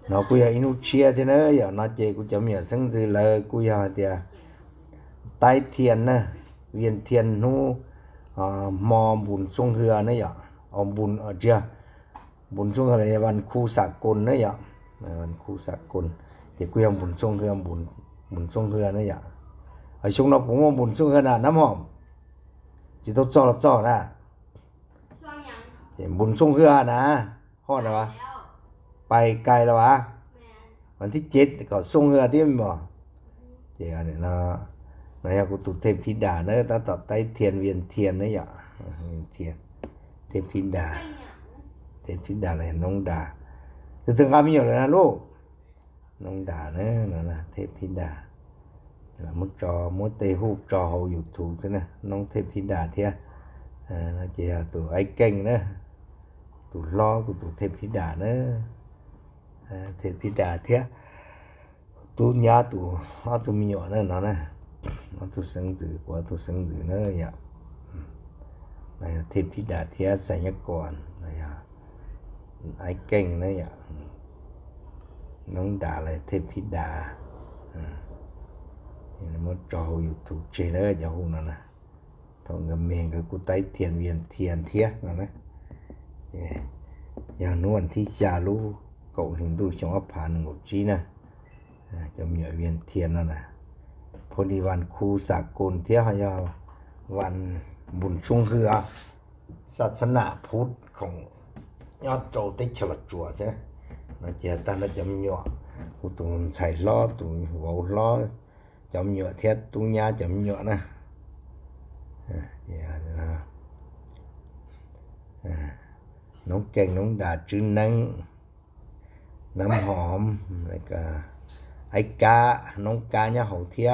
Nó cũng giờ inu chia thế nữa, giờ nó chê cũng chấm nhớ sáng dư lơ, cũng giờ thì tai thiền nữa, viên thiền nu, ờ, mò bùn xuống hưa nữa giờ, ông bùn ở chưa, bùn xuống hưa là văn khu xã côn nữa giờ, văn khu xã côn, thì cũng giờ bùn xuống hưa, bùn bùn xuống hưa nữa giờ, ở xuống nó cũng mò bùn xuống hưa nè, nắm hòm, chỉ tao cho là cho nè, ບຸນຊ່ວງເຮືອນະ ຮອດແລ້ວຫວາ? ໄປໄກແລ້ວຫວາ? ວັນທີເຈັດກໍສົ່ງເຮືອຕິແມ່ນບໍ່? ເຈົ້າ ອັນນີ້ເນາະ ນາຍະ ກຸຕຸເທບທິດາເນີ ຕາຕໍ່ໄຕ້ທຽນວຽນທຽນນະຍະ ວຽນທຽນ ເທບທິດາ ເທບທິດາແລະນ້ອງດາ ເຖິງຄຳມີຢູ່ແລ້ວນະລູກ. ນ້ອງດາເນີ ນັ້ນນະ ເທບທິດາ ແລ້ວມົດຈໍ ມົດເຕຮູບຈໍເຮົາຢູທູບຊີ້ນະ ນ້ອງເທບທິດາເທຍ ເອີ ນາເຈຍຕູໄອ້ເກັ່ງເນີ ຕູລໍ ກູຕູເທບທິດາເນີ ເອີ ເທບທິດາເທຍ ຕູຍາຕູ ເອົາຕູມີຫຍັງເນີ ເນາະນະ ເອົາຕູເຊິ່ງຈື່ ກວ່າຕູເຊິ່ງຈື່ເນີ ຍາ ນາຍະ ເທບທິດາເທຍ ໄສຍະກອນ ນາຍະ ໄອ້ເກັ່ງນະຍະ ນ້ອງດາ ແລະ ເທບທິດາ ເອີ ມົດຈໍເຮົາຢູທູບເຈເນີ ຈະຮູ້ນັ້ນນະ ທ້ອງກັບແມ່ງກໍກູໄຕ້ທຽນວຽນທຽນທຽນນັ້ນນະ ເອີ ຢານວນທິຈາລູ ເກົາລິນດູ ຊົງອະພາ ໜຶ່ງຫົກຈີນະ ອາ ຈຳຍວນວຽນທຽນນັ້ນນະ ພໍດີວັນຄູສາກົນທຽວ ເຮົາຢາວັນບຸນຊ່ວງເຮືອ ສາສະໜາພຸດຂອງຍອດໂຈເຕັກຊະລະຈົວເຊ ນະ ເຈຍຕັນນະ ຈຳຍວນ ກູຕູໄຊລໍ ຕູເວົ້າລໍ ຈຳຍວນທຽນ ຕູຍາ ຈຳຍວນນະ ອາ ເຈຍນະ ອາ ນ້ອງແກ້ງ ນ້ອງດາ ຈື່ນັງ ນ້ຳຫອມ ແລ້ວກະໄອ້ກາ ນ້ອງກາຍາເຮົາທຽ